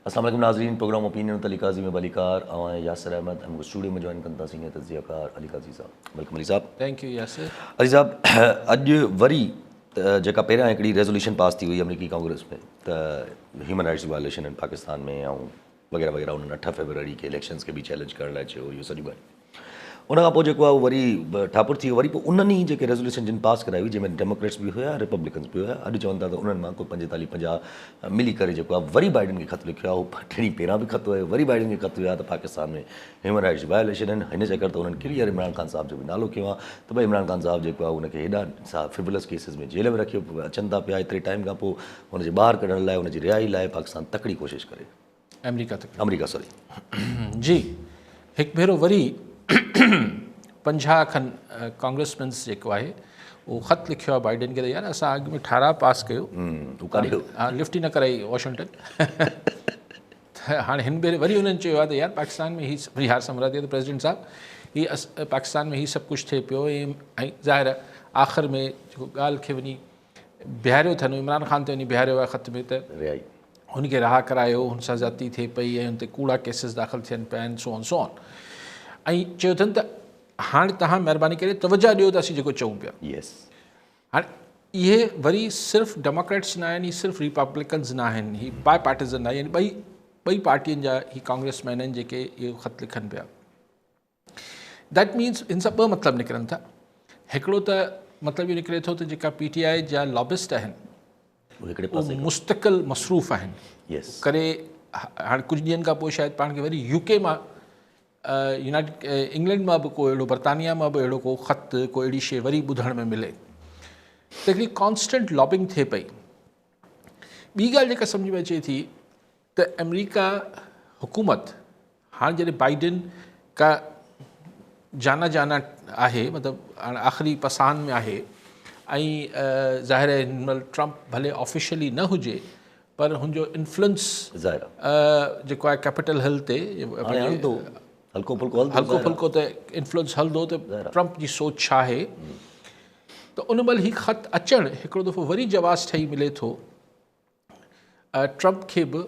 السلام عليڪم ناظرين programme opinion with Ali Qazi ۾ ڀليڪار اوهان ۽ ياسر احمد ۽ مون کي اسٽوڊيو ۾ جوائن ڪن ٿا سينيئر تجزيه ڪار علي قاضي صاحب welcome Ali صاحب thank you Yasir Ali صاحب اڄ وري جيڪا پهريان هڪڙي ريزوليوشن پاس ٿي هئي آمريڪي ڪانگريس ۾ ته هيومن رائٽس وائليشن آهن پاڪستان ۾ ۽ وغيره وغيره انهن اٺ فيبروري کي اليڪشنز کي به چئلينج ڪرڻ لاء چيو اهو سڄيون ڳالهيون ان کان پوء جيڪو آهي وري ٺاپر ٿي ويو وري پوء انهن ئي جيڪي ريزوليوشن جن پاس ڪرائي هئي جنهن ۾ ڊيموڪريٽس به هيا ريپبلڪنس به هيا اڄ چون ٿا ته انهن مان ڪو 45 50 ملي ڪري جيڪو آهي وري بائيڊن کي خط لکيو آهي اهو ٽي ڏينهن پهريان به خط هيو وري بائيڊن کي خط ويو آهي ته پاڪستان ۾ هيومن رائٽس جي وائليشن آهن هن چڪر ته انهن ڪليئر عمران خان صاحب جو به نالو کنيو آهي ته ڀئي عمران خان صاحب جيڪو آهي ان کي هيڏا فرولس ڪيسز ۾ جيل ۾ رکيو اچن ٿا پيا ايتري ٽائيم کان پوء هن جي ٻاهر ڪڍڻ لاء هن جي رهائي لاء پاڪستان تڪڙي ڪوشش ڪري. آمريڪا تڪڙي. آمريڪا سوري. جي هڪ ڀيرو وري 50 کن ڪانگريسمينس جيڪو آهي اهو خط لکيو آهي بائيڊن کي ته يار اسان اڳ ۾ ٺهراء پاس ڪيو ها لفٽ ئي نه ڪرائي واشنگٽن ته هاڻي هن ڀيري وري انهن چيو آهي ته يار پاڪستان ۾ هي وري هار سمرا ٿي ته پريزيڊنٽ صاحب هي پاڪستان ۾ هي سڀ ڪجهه ٿئي پيو ۽ ظاهر آخر ۾ جيڪو ڳالهه کي وڃي بيهاريو اٿن عمران خان تي وڃي بيهاريو آهي خط ۾ ته رهائي هن کي رها ڪرايو هن سان زيادتي ٿئي پئي ۽ هن تي ڪوڙا ڪيسز داخل ٿين پيا آهن سو آن سو آن ۽ چيو اٿن ته هاڻي توهان مهرباني ڪري توجه ڏيو ته اسين جيڪو چئون پيا يس هاڻي اهي وري صرف ڊيموڪريٽس نه آهن هي صرف ريپبلڪنز نه آهن هي باء پارٽيزن آهي يعني ٻئي ٻئي پارٽين جا هي ڪانگريس مين آهن جيڪي اهو خط لکن پيا that means ان سان ٻه مطلب نڪرن ٿا هڪڙو ته مطلب اهو نڪري ٿو ته جيڪا پي ٽي آء جا لابسٽ آهن اهي مستقل مصروف آهن ڪري هاڻي ڪجهه ڏينهن کان پوء شايد پاڻ کي وري يو ڪي مان يونائيٽيڊ انگلينڊ مان به ڪو اهڙو برطانيا مان به اهڙو ڪو خط ڪو اهڙي شي وري ٻڌڻ ۾ ملي ته هڪڙي ڪانسٽنٽ لابنگ ٿئي پئي ٻي ڳالهه جيڪا سمجهه ۾ اچي ٿي ته آمريڪا حڪومت هاڻ جڏهن بائيڊن ڪا جانا جانا آهي مطلب هاڻ آخري پساهن ۾ آهي ۽ ظاهر آهي هن مهل ٽرمپ ڀلي آفيشلي نه هجي پر هن جو انفلوئنس ظاهر آهي جيڪو آهي ڪيپيٽل هل تي هاڻي هلندو هلڪو ڦلڪو هلندو هلڪو ڦلڪو ته انفلوئنس هلندو ته ٽرمپ جي سوچ ڇا آهي ته ان مهل هي خط اچڻ هڪڙو دفعو وري جواز ٺهي ملي ٿو ٽرمپ کي به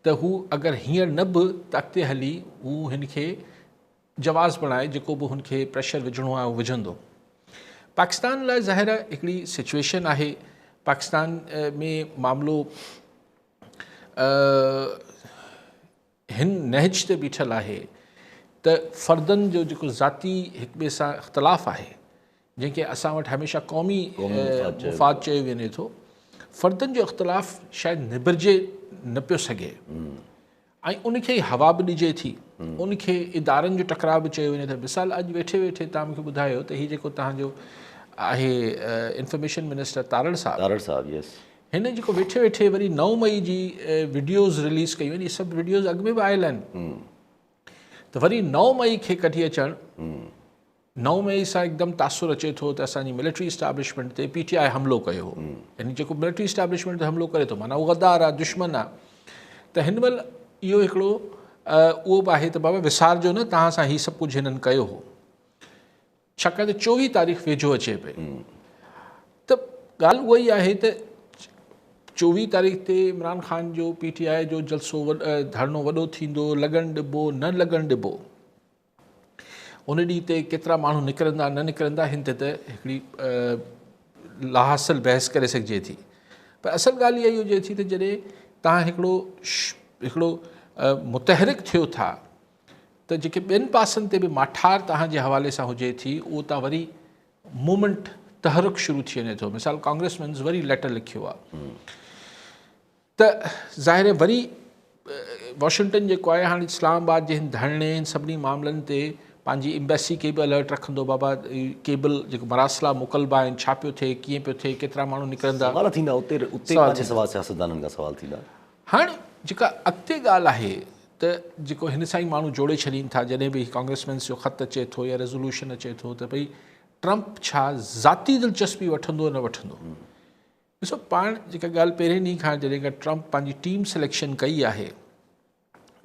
ته هو اگر هينئر نه به ته اڳتي هلي هو هن کي جواز بڻائي جيڪو به هن کي پريشر وجهڻو آهي اهو وجهندو. پاڪستان لاء ظاهر آهي هڪڙي سچويشن آهي پاڪستان ۾ معاملو هن نهج تي بيٺل آهي ته فردن جو جيڪو ذاتي هڪ ٻئي سان اختلاف آهي جنهن کي اسان وٽ هميشه قومي مفاد چيو وڃي ٿو فردن جو اختلاف شايد نبرجي نه پيو سگهي ۽ ان کي هوا به ڏجي ٿي ان کي ادارن جو ٽڪراء به چيو وڃي ٿو مثال اڄ ويٺي ويٺي توهان مونکي ٻڌايو ته هي جيڪو توهان جو آهي انفارميشن منسٽر تارڙ صاحب تارڙ صاحب يس هن جيڪو ويٺي ويٺي وري 9 مئي جي وڊيوز رليز ڪيون آهن اهي سڀ وڊيوز اڳ ۾ به آيل آهن ته وري 9 مئي کي ڪڍي اچڻ 9 مئي سان هڪدم تاثر اچي ٿو ته اسان جي ملٽري اسٽيبلشمينٽ تي پي ٽي آء حملو ڪيو هو يعني جيڪو ملٽري اسٽيبلشمينٽ تي حملو ڪري ٿو معنيٰ اهو غدار آهي دشمن آهي ته هن مهل اهو هڪڙو اهو به آهي ته بابا وسارجو نه توهان سان هي سڀ ڪجهه هنن ڪيو هو ڇاڪاڻ ته 24 تاريخ ويجهو اچي پئي ته ڳالهه اها ئي آهي ته 24 تاريخ تي عمران خان جو پي ٽي آء جو جلسو ڌرڻو وڏو ٿيندو لڳڻ ڏبو نه لڳڻ ڏبو ان ڏينهن تي ڪيترا ماڻهو نڪرندا نه نڪرندا هن تي ته هڪڙي لاحاصل بحث ڪري سگهجي ٿي پر اصل ڳالهه اها ئي هجي ٿي ته جڏهن توهان هڪڙو هڪڙو متحرڪ ٿيو ٿا ته جيڪي ٻين پاسن تي به ماٺار توهان جي حوالي سان هجي ٿي اهو تان وري موومينٽ تحرڪ شروع ٿي وڃي ٿو مثال ڪانگريس مينز وري ليٽر لکيو آهي ته ظاهر وري واشنگٽن جيڪو آهي هاڻي اسلام آباد جي هن ڌرڻي هن سڀني معاملن تي پنهنجي امبيسي کي به الرٽ رکندو بابا ڪيبل جيڪو مراسلا موڪلبا آهن ڇا پيو ٿئي ڪيئن پيو ٿئي ڪيترا ماڻهو نڪرندا سوال ٿيندا اتي اتي پنهنجي سوال سياستدانن کان سوال ٿيندا هاڻ جيڪا اڳتي ڳالهه آهي ته جيڪو هن سان ئي ماڻهو جوڙي ڇڏين ٿا جڏهن به ڪانگريسمينس جو خط اچي ٿو يا ريزولوشن اچي ٿو ته ڀئي ٽرمپ ڇا ذاتي دلچسپي وٺندو نه وٺندو ڏسو پاڻ جيڪا ڳالهه پهرين ڏينهن کان جڏهن کان ٽرمپ پنهنجي ٽيم سليڪشن ڪئي آهي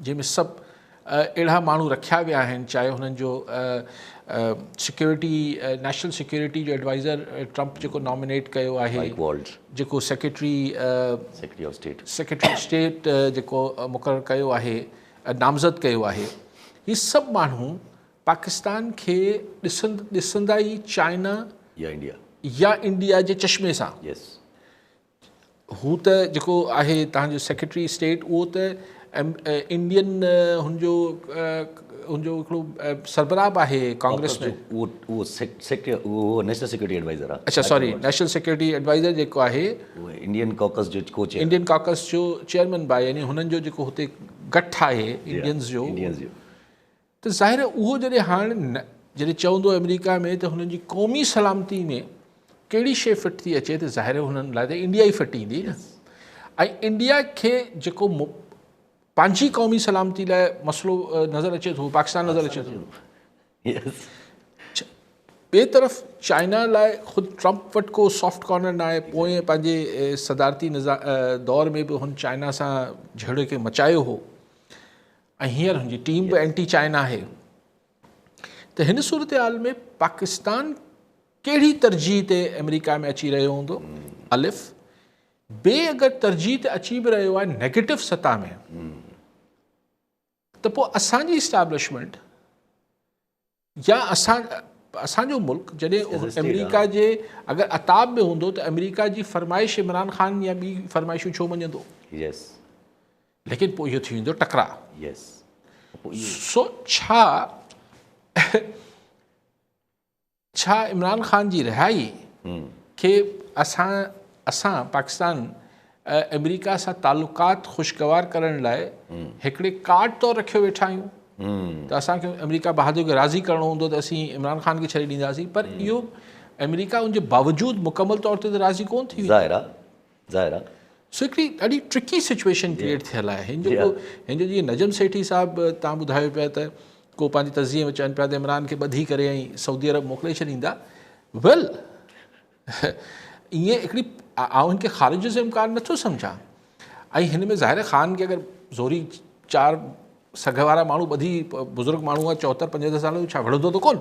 جنهن ۾ سڀ اهڙا ماڻهو رکيا ويا آهن چاهي هنن جو सिक्योरिटी नेशनल सिक्योरिटी जो एडवाइज़र ट्रंप जेको नॉमिनेट कयो आहे, जेको सेक्रेटरी ऑफ स्टेट जेको मुक़ररु कयो आहे, नामज़द कयो आहे, ही सभु माण्हू पाकिस्तान खे ॾिसंदा ई चाइना या इंडिया जे चश्मे सां। हू त जेको आहे तव्हांजो सेक्रेटरी स्टेट उहो त इंडियन हुनजो हिकिड़ो सरबराह बि आहे कांग्रेस में, उहो उहो नेशनल सिक्योरिटी एडवाइज़र आहे। अच्छा सॉरी, नेशनल सिक्योरिटी एडवाइज़र जेको आहे उहो इंडियन कॉकस जो को-चेयर, इंडियन कॉकस जो चेयरमैन बि आहे, यानी हुननि जो जेको हुते गठ आहे इंडियंस जो, त ज़ाहिर आहे उहो जॾहिं हाणे जॾहिं चवंदो अमेरिका में त हुननि जी क़ौमी सलामती में कहिड़ी शइ फिट थी अचे त ज़ाहिर आहे हुननि लाइ त इंडिया ई फिट ईंदी न। ऐं इंडिया खे जेको पंहिंजी क़ौमी सलामती लाइ मसइलो नज़र अचे थो, पाकिस्तान नज़र अचे थो। ॿिए तरफ़ चाइना लाइ ख़ुदि ट्रंप वटि को सॉफ्ट कॉर्नर न आहे। पोइ पंहिंजे सदारती दौर में बि हुन चाइना सां झेड़े खे मचायो हो ऐं हींअर हुनजी टीम बि एंटी चाइना आहे। त हिन सूरत हाल में पाकिस्तान कहिड़ी तरजीह ते अमेरिका में अची रहियो हूंदो? अलिफ बे अगरि तरजीह ते अची बि रहियो आहे नेगेटिव सतह में त पोइ असांजी इस्टेब्लिशमेंट या असांजो मुल्क जॾहिं अमेरिका जे अगरि अताब में हूंदो त अमेरिका जी फरमाइश इमरान ख़ान या ॿी फरमाइशूं छो मञंदो? लेकिन पोइ इहो थी वेंदो टकराउ। सो छा छा इमरान ख़ान जी रिहाई खे असां असां पाकिस्तान अमेरिका सां तालुकात ख़ुशगवार करण लाइ हिकिड़े कार्ड तौर रखियो वेठा आहियूं त असांखे अमेरिका बहादुर खे राज़ी करिणो हूंदो त असीं इमरान ख़ान खे छॾी ॾींदासीं, पर इहो अमेरिका उनजे बावजूद मुकमल तौर ते त राज़ी कोन थी। ज़ाहिर आहे, ज़ाहिर आहे। सो हिकिड़ी ॾाढी ट्रिकी सिचुएशन क्रिएट थियल आहे। हिन जो जीअं नजम सेठी साहिबु तव्हां ॿुधायो पिया त को पंहिंजी तज़ीअ में चवनि पिया त इमरान खे ॿधी करे ऐं सऊदी अरब मोकिले छॾींदा। वेल ईअं हिकिड़ी आउं हिनखे ख़ारिज जो इम्कान नथो सम्झां। ऐं हिन में ज़ाहिर ख़ान खे अगरि ज़ोरी चार सघ वारा माण्हू ॿधी बुज़ुर्ग माण्हू आहे 74 75 साल जो, छा विढ़ंदो त कोन,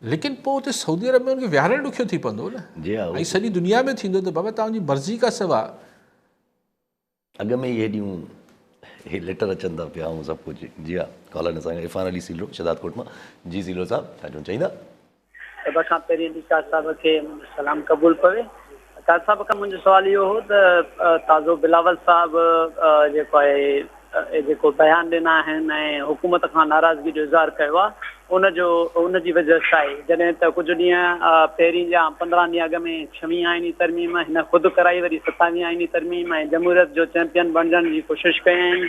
लेकिन पोइ हुते सऊदी अरब में हुनखे विहारणु ॾुखियो थी पवंदो न। ऐं सॼी दुनिया में थींदो त बाबा तव्हांजी मर्ज़ी खां सवाइ अॻु में ई हेॾियूं हे लेटर अचनि था पिया ऐं सभु कुझु। जी हा, कॉलर असांखे इरफान अली सीलो शहदादकोट मां। जी सीलो साहिबु, छा चवणु चाहींदा? सभ खां पहिरीं काज़ साहिब खे सलाम क़बूल पवे। काज़ साहिब खां मुंहिंजो सुवालु इहो हो त ताज़ो बिलावल साहिबु जेको आहे जेको बयान ॾिना आहिनि ऐं हुकूमत खां नाराज़गी जो इज़हार कयो आहे, उनजी वजह छा आहे? जॾहिं त कुझु ॾींहं पहिरीं या 15 ॾींहं अॻु में 26 आइनी तरमीम हिन ख़ुदि कराई, वरी 27 आइनी तरमीम ऐं जमहूरियत जो चैंपियन बणिजण जी कोशिशि कयईं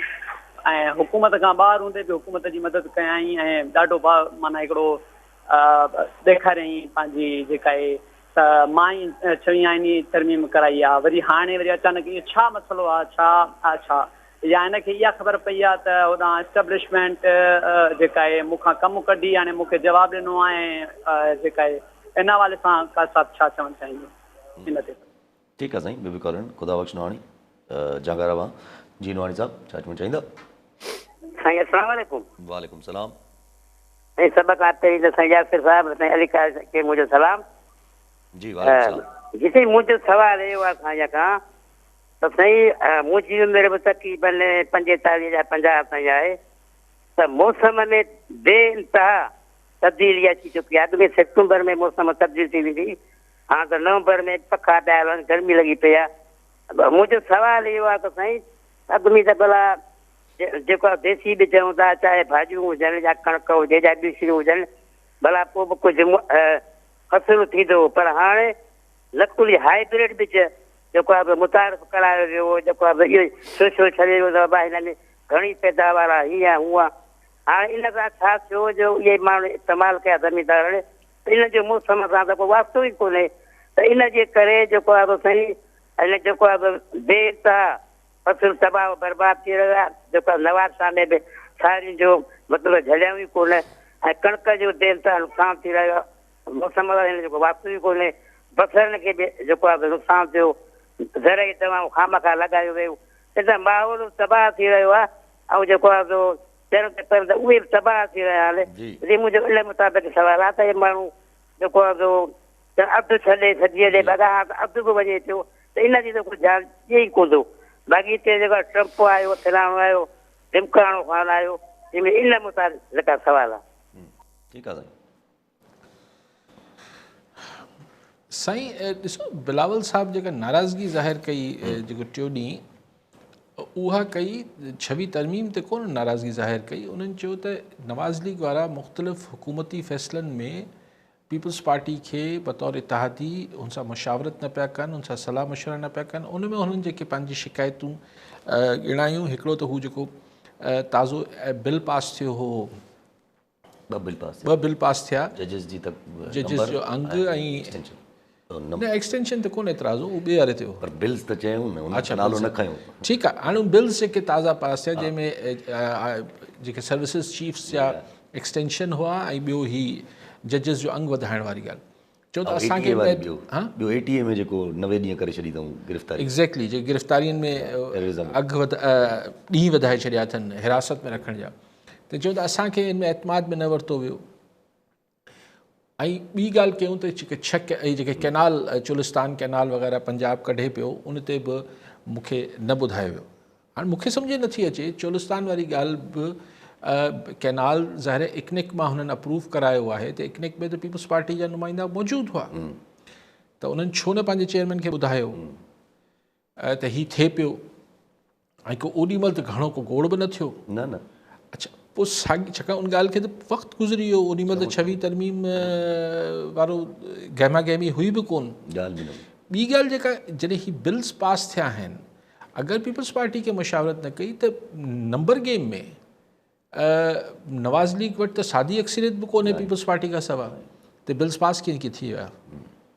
ऐं हुकूमत खां ॿाहिरि हूंदे बि हुकूमत जी मदद कयईं ऐं ॾाढो माना हिकिड़ो ॾेखारियईं पंहिंजी जेका आहे त मां ई 26 आइनी तरमीम कराई आहे। वरी हाणे वरी अचानक इहो छा मसइलो आहे? छा आहे छा या हिन खे इहा ख़बर पई आहे त होॾां एस्टेब्लिशमेंट जेका आहे मूंखां कमु कढी हाणे मूंखे जवाबु ॾिनो आहे ऐं जेका आहे इन हवाले सां काज़ साहिबु छा चवणु चाहींदो इन ते? ठीकु आहे साईं। ॿियो बि कॉलर ख़ुदा बख़्श नवाणी जांगारा मां। जी नवाणी साहिबु, छा चवणु चाहींदा? साईं अस्सलाम वालेकुम। वालेकुम सलाम। साईं सभ खां पहिरीं त साईं यासिर साहिबु, साईं अली ख़ान खे मुंहिंजो सलाम। जी वालेकुम सलाम। जी साईं मुंहिंजो सवालु इहो आहे साईं खां त साईं मुंहिंजी उमिरि बि तक़रीबन 45 या 50 ताईं आहे, त मौसम में बे इंतहा तब्दीली अची चुकी आहे। अॻु में सितंबर में मौसम तब्दील थी वेंदी, हाणे त नवंबर में पखा पिया हलनि, गर्मी लॻी पई आहे। मुंहिंजो सवालु इहो आहे त साईं अॻु में त भला जेको आहे देसी ॿिज हूंदा, चाहे भाॼियूं हुजनि या कणिक हुजे या ॿियूं शयूं हुजनि, भला पोइ बि कुझु फ़सलु थींदो, पर हाणे नकुली हाइब्रिड ॿिज जेको आहे मुतारिफ़ करायो वियो, जेको आहे इहो शो छॾे वियो त बाबा हिन में घणी पैदावार आहे, हीअं आहे हूअं आहे। हाणे इन सां छा थियो जो इहे माण्हू इस्तेमालु कया ज़मींदारनि, त इन जो मौसम सां त को वास्तो ई कोन्हे, त इन जे करे जेको आहे साईं हिन जेको आहे बेइंतहा फ़सल तबाह बर्बाद थी रहियो आहे। जेको आहे नवाब शाह में बि सारियुनि जो मतिलबु झलियऊं ई कोन ऐं कणिक जो बेइंतहा नुक़सानु थी रहियो आहे, मौसम सां हिन जो वास्तो ई कोन्हे। बसरनि खे बि जेको आहे नुक़सानु थियो, ज़रई दवाऊं खामखा लॻायूं वियूं, त माहौल तबाह थी रहियो आहे। ऐं जेको आहे सो پهريون ته پهريون ته اهي به تباهه ٿي رهيا آهن. جي منهنجو ان مطابق سوال آهي ته هي ماڻهو جيڪو آهي سو اڌ ڇڏي سڄي ڏي ڀڳا ها ته اڌ به وڃي پيو ته ان جي ته ڪو ڌيان ڏئي ئي ڪونه ٿو. باقي هتي جيڪو آهي ٽرمپ آيو فلاڻو آيو ڍمڪاڻو خان آيو جنهن ۾ ان متعلق سوال آهي. ٺيڪ آهي سائين. سائين ڏسو بلاول صاحب جيڪا ناراضگي ظاهر ڪئي جيڪو ٽيون ڏينهن اها ڪئي ڇويهه ترميم تي ڪونه ناراضگي ظاهر ڪئي انهن چيو ته نواز ليگ وارا مختلف حڪومتي فيصلن ۾ پيپلز پارٽي کي بطور اتحادي ان سان مشاورت نه پيا ڪن ان سان صلاح مشورا نه پيا ڪن ان ۾ هنن جيڪي پنهنجي شڪايتون ڳڻايون هڪڙو ته هو جيڪو تازو بل پاس ٿيو هو ٻه بل پاس ٿيا. ٻه بل پاس ٿيا. ججز جي تڪ ججز جو انگ ۽ نه ايڪسٽينشن تي ڪونه اعتراض هو اهو ٻئي واري تي هو. پر بلز ته چيائون نه ان جو نالو نه کنيو. ٺيڪ آهي هاڻي بلز جيڪي تازا پاس ٿيا جنهن ۾ جيڪي سروسز چيفس جا ايڪسٽينشن هئا ۽ ٻيو هي ججز جو انگ وڌائڻ واري ڳالهه. چئو ته اسان کي ٻيو اي ٽي اي ۾ جيڪو 90 ڏينهن ڪري ڇڏي اٿئون گرفتاري. ايگزيڪٽلي جيڪي گرفتارين ۾ اگهه ڏينهن وڌائي ڇڏيا اٿن حراست ۾ رکڻ جا ته چئو ته اسان کي ان ۾ اعتماد ۾ نه ورتو ويو ۽ ٻي ڳالهه ڪيون ته جيڪي ڇهه جيڪي ڪينال چولستان ڪينال وغيره پنجاب ڪڍي پيو ان تي به مون کي نه ٻڌايو ويو. هاڻي مون کي سمجهه نٿي اچي چولستان واري ڳالهه به ڪينال ظاهر اڪنڪ مان هنن اپروو ڪرايو آهي ته اڪنڪ ۾ ته پيپلز پارٽي جا نمائندا موجود هئا ته انهن ڇو نه پنهنجي چيئرمين کي ٻڌايو ته هي ٿئي پيو ۽ ڪو اوڏي مهل ته گهڻو ڪو گوڙ به نه ٿيو. نه نه. اڇا پوء ساڳي ڇاڪاڻ ان ڳالهه کي ته وقت گذري ويو اوڏي مهل ته ڇويهه ترميم وارو گهما گهمي هئي به ڪون. ڳالهه به نه هئي. ٻي ڳالهه جيڪا جڏهن هي بلز پاس ٿيا آهن اگر پيپلز پارٽي کي مشاورت نه ڪئي ته نمبر گيم ۾ نواز ليگ وٽ ته سادي اڪثريت به ڪونهي پيپلز پارٽي کان سوا ته بلز پاس ڪيئن ڪيئن ٿي ويا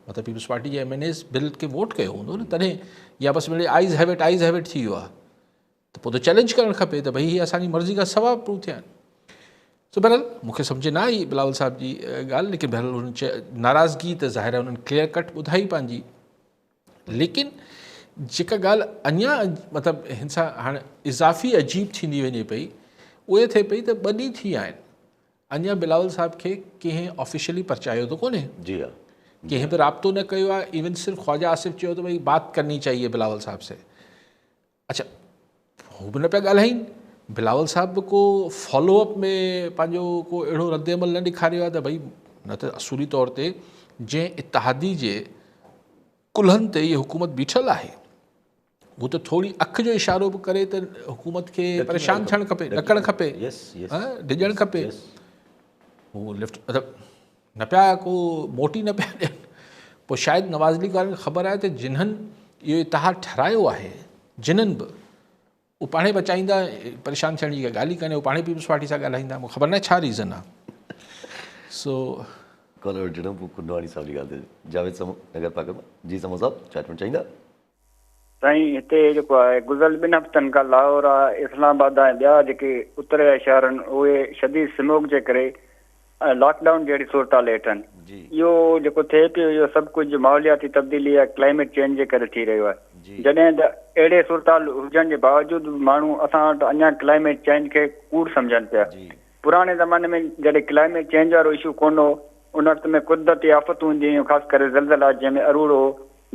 مطلب پيپلز پارٽي جي ايم اين ايز بل کي ووٽ ڪيو هوندو نه تڏهن يا بس مڙئي eyes have it eyes have it ٿي ويو آهي ته پوء ته چئلينج ڪرڻ کپي ته ڀئي هي اسان جي مرضي کان سوا اپروو ٿيا آهن سو بهرحال مون کي سمجهه نه آئي بلاول صاحب جي ڳالهه ليڪن بهرحال هنن ناراضگي ته ظاهر آهي انهن ڪليئر ڪٽ ٻڌائي پنهنجي ليڪن جيڪا ڳالهه اڃا مطلب هن سان هاڻي اضافي عجيب ٿيندي وڃي پئي اهي ٿئي پئي ته ٻه ڏينهن ٿي ويا آهن اڃا بلاول صاحب کي ڪنهن آفيشلي پرچايو ته ڪونهي. جي ها. ڪنهن به رابطو نه ڪيو آهي ايون صرف خواجه آصف چيو ته ڀئي بات ڪرني چاهيي بلاول صاحب سي. اڇا هو به نه پيا ڳالهائين بلاول صاحب به ڪو فالو اپ ۾ پنهنجو ڪو اهڙو رد عمل نه ڏيکاريو آهي ته ڀئي نه ته اصولي طور تي جنهن اتحادي جي ڪلهن تي هي حڪومت بيٺل آهي هو ته ٿوري اک جو اشارو به ڪري ته حڪومت کي پريشان ٿيڻ کپي ڏڪڻ کپي ڊڄڻ کپي هو لفٽ مطلب نه پيا ڪو موٽي نه پيا ڏين پوء شايد نواز ليگ وارن کي خبر آهي ته جنھن اهو اتحاد ٺھرايو آهي جنھن به اهو پاڻهي بچائيندا پريشان ٿيڻ جي ڪا ڳالهه ئي ڪانهي اهو پاڻهي پيپلز پارٽي سان ڳالهائيندا مون خبر ناهي ڇا ريزن آهي سو ڪالر وٺجڻو پوء ڪنڊواڻي صاحب جي ڳالهه تي جاويد سمو نگر پاڪر مان جي سمو صاحب ڇا چوڻ چاهيندا. سائين هتي جيڪو آهي گذريل ٻن هفتن کان لاهور آ اسلام آباد ۽ ٻيا جيڪي اتر جا شهر آهن اهي شديد سموگ جي ڪري لاڪ ڊائون جهڙي صورتحال هيٺ آهن. اهو جيڪو ٿئي پيو اهو سڀ ڪجهه ماحولياتي تبديلي يا ڪلائميٽ چينج جي ڪري ٿي رهيو آهي. جڏهن ته اهڙي صورتحال هجڻ جي باوجود به ماڻهو اسان وٽ اڃا ڪلائميٽ چينج کي ڪوڙ سمجهن پيا. پراڻي زماني ۾ جڏهن ڪلائميٽ چينج وارو اشو ڪونه هو ان وقت ۾ قدرتي آفتون هونديون هيون خاص ڪري زلزلا جنهن ۾ اروڙ هو،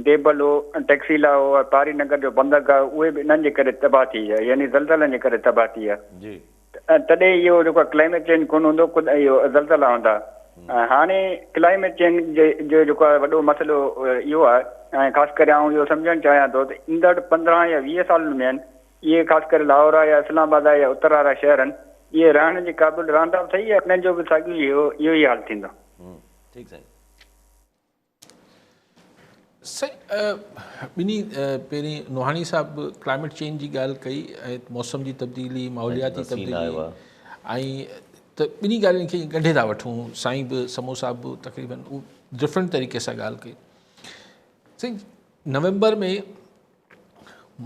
ديبل هو، ٽيڪسيلا هو ۽ پاري نگر جو بندرگاهه هو اهي به انهن جي ڪري تباهه ٿي ويا يعني زلزلن جي ڪري تباهه ٿي ويا تڏهن اهو جيڪو آهي ڪلائميٽ چينج ڪونه هوندو خود اهو زلزلا هوندا ۽ هاڻي ڪلائميٽ چينج جو جيڪو آهي وڏو مسئلو اهو آهي ۽ خاص ڪري آئون اهو سمجهڻ چاهيان ٿو ته ايندڙ 15 يا 20 سالن ۾ اهي خاص ڪري لاهور آهي يا اسلام آباد آهي يا اتر وارا شهر آهن اهي رهڻ جي قابل رهندا به صحيح يا انهن جو به ساڳيو ئي اهو ئي حال ٿيندو. ٺيڪ سائين. سائين ٻنهي پهرين نوحاڻي صاحب به ڪلائميٽ چينج جي ڳالهه ڪئي ۽ موسم جي تبديلي ماحولياتي تبديلي ۽ ته ٻنهي ڳالهين کي ڳنڍي ٿا وٺون سائين به سمو صاحب به تقريبن ڊفرنٽ طريقي سان ڳالهه ڪئي سائين نومبر ۾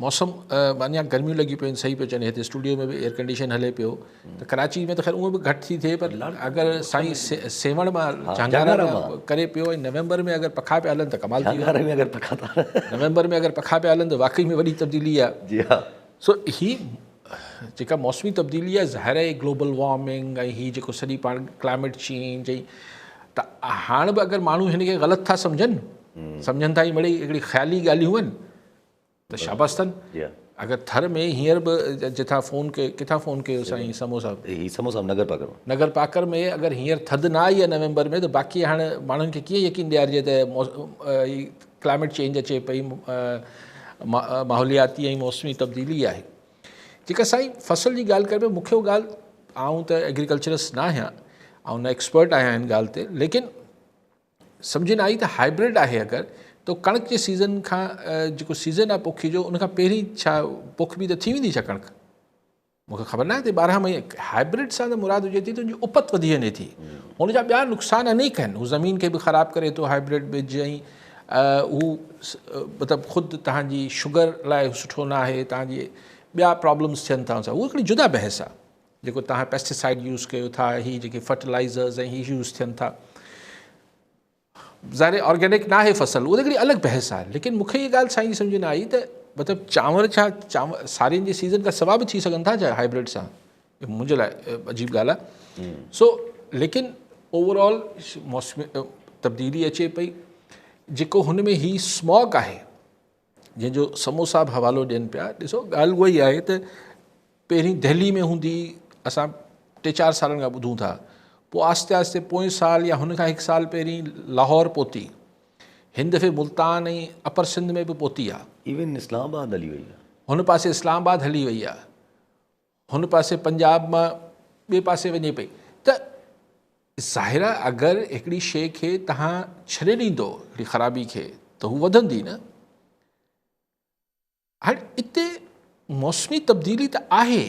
موسم اڃا گرميون لڳيون پيون آهن صحيح پيو چون هتي اسٽوڊيو ۾ به ايئر ڪنڊيشن هلي پيو ته ڪراچي ۾ ته خير اونئن به گهٽ ٿي ٿئي پر اگر سائين سيوهڻ مان جهانگارا مان ڪري پيو ۽ نومبر ۾ اگر پکا پيا هلن ته ڪمال ٿي ويو ۾ اگر پکا ٿا نومبر ۾ اگر پکا پيا هلن ته واقعي ۾ وڏي تبديلي آهي جي ها سو هي جيڪا موسمي تبديلي آهي ظاهر آهي گلوبل وارمنگ ۽ هي جيڪو سڄي پاڻ ڪلائميٽ چينج ۽ ته هاڻ به اگر ماڻهو هن کي غلط ٿا سمجهن سمجهن ٿا هي مڙئي هڪڙي خيالي ڳالهيون آهن ته شاباس اٿن. اگر ٿر ۾ هينئر به جتان فون ڪيو ڪٿان فون ڪيو سائين سمو صاحب؟ هي سمو صاحب نگر پاڪر مان. نگر پاڪر ۾ اگر هينئر ٿڌ نه آئي آهي نومبر ۾ ته باقي هاڻ ماڻهن کي ڪيئن يقين ڏيارجي ته هي ڪلائميٽ چينج اچي پئي ماحولياتي ۽ موسمي تبديلي آهي. جيڪا سائين فصل جي ڳالهه ڪري پيو مون کي اها ڳالهه آئون ته ايگريڪلچرسٽ نه آهيان آئون نه ايڪسپرٽ آهيان هن ڳالهه تي ليڪن سمجهه نه آئي ته هائبرڊ آهي اگر ته ڪڻڪ جي سيزن کان جيڪو سيزن آهي پوکي جو ان کان پهرين ڇا پوکبي ته ٿي ويندي ڇا ڪڻڪ؟ مونکي خبر ناهي ته 12 مهينا هائبرڊ سان ته مراد هجي ٿي ته ان جي اپت وڌي وڃي ٿي هن جا ٻيا نقصان انيڪ آهن هو زمين کي به خراب ڪري ٿو هائبرڊ ٻج ۽ هو مطلب خود تهان جي شگر لاء سٺو نه آهي تهان جي ٻيا پرابلمس ٿين ٿا ان سان اهو هڪڙي جدا بحث آهي جيڪو توهان پيسٽيسائيڊ يوز ڪيو ٿا هي جيڪي فرٽيلائزرز ۽ هي يوز ٿين ٿا ظاهر آرگينڪ ناهي فصل اهو ته هڪڙي الڳ بحث آهي ليڪن مونکي هي ڳالهه سائين سمجھ نه آئي ته مطلب چانور ڇا چانور سارين جي سيزن کان سوا به ٿي سگهن ٿا ڇا هائبرڊ سان منهنجي لاء عجيب ڳالهه آهي سو ليڪن اوور آل موسمي تبديلي اچي پئي جيڪو هن ۾ هي سماگ آهي جنهن جو سمو صاحب حوالو ڏين پيا ڏسو ڳالهه اها ئي آهي ته پهرين دهلي ۾ هوندي اسان ٽي چار سالن کان ٻڌون ٿا پوء آهستي آهستي پوئين سال يا هن کان هڪ سال پهرين لاهور پهتي هن دفعي ملتان ۽ اپر سنڌ ۾ به پهتي آهي. ايون اسلام آباد هلي وئي آهي. هن پاسي اسلام آباد هلي وئي آهي. هن پاسي پنجاب مان ٻئي پاسي وڃي پئي ته ظاهر آهي اگر هڪڙي شيء کي توهان ڇڏي ڏيندو هڪڙي خرابي کي ته هو وڌندي نه. هاڻي اتي موسمي تبديلي ته آهي